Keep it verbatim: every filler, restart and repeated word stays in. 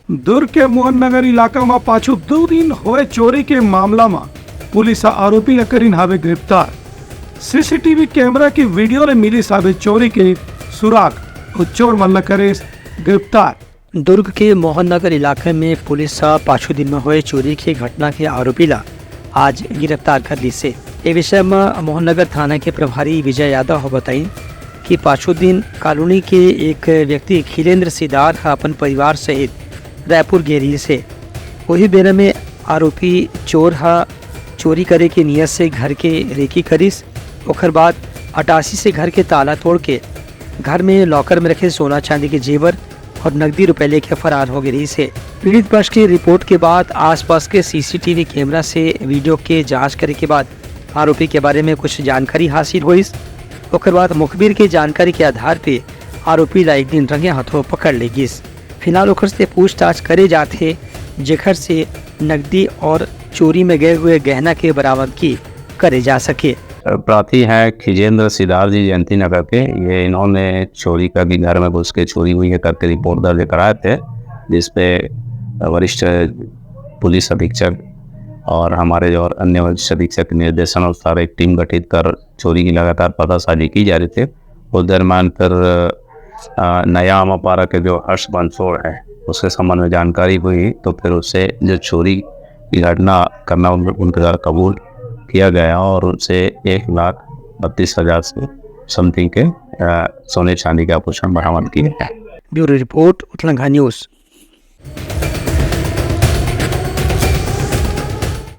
दुर्ग के मोहन नगर इलाका म पाछू दू दिन होए चोरी के मामला म पुलिस ह आरोपी ल करिन हावे गिरफ्तार। सीसीटीवी कैमरा के वीडियो ले मिलिस हावे चोरी के सुराग अउ चोर मन ल करिस गिरफ्तार। दुर्ग के मोहन नगर इलाके में पुलिस ह पाछू दिन में होए चोरी के घटना के आरोपी ला आज गिरफ्तार कर लिस हे। ए विषय म मोहन नगर थाना के प्रभारी विजय यादव ह बताइन कि पाछू दिन कॉलोनी के एक व्यक्ति खिलेंद्र सिदार ह अपन परिवार सहित रायपुर गे रिहिस हे। वही बेरा में आरोपी चोर ह चोरी करे के नियत से घर के रेकी करिस। ओकर बाद अटासी से घर के ताला तोड़ के घर में लॉकर में रखे सोना चांदी के जेवर और नकदी रुपए लेके फरार हो गे रिहिस हे। पीड़ित पक्ष की रिपोर्ट के बाद आसपास के सीसीटीवी कैमरा से वीडियो के जांच करे के बाद आरोपी के बारे में कुछ जानकारी हासिल होइस। ओकर बाद मुखबिर के जानकारी के आधार पे आरोपी ला एक दिन रंगे हाथों पकड़ ले गिस। फिलहाल ओकर से पूछताछ करे जात हे, जेकर से नकदी और चोरी में गए हुए गहना के बरामदगी करे जा सके। प्रार्थी हैं खिजेंद्र सिदार जी जयंती नगर के। ये इन्होंने चोरी का भी घर में घुस के चोरी हुई है करके रिपोर्ट दर्ज कराए थे, जिसपे वरिष्ठ पुलिस अधीक्षक और हमारे जो और अन्य वरिष्ठ अधीक्षक के निर्देशन अनुसार एक टीम गठित कर चोरी की लगातार पतासाजी की जा रही थी। उस दरमियान फिर अ, नया आमापारा के जो हर्ष बंसोड़ है, उसके संबंध में जानकारी हुई, तो फिर उससे जो चोरी की घटना करना उन-, उनके द्वारा कबूल किया गया और उनसे एक लाख बत्तीस हजार से समथिंग के, अ, सोने चांदी के आभूषण बरामद किए गए। ब्यूरो रिपोर्ट, उतलंघा न्यूज़।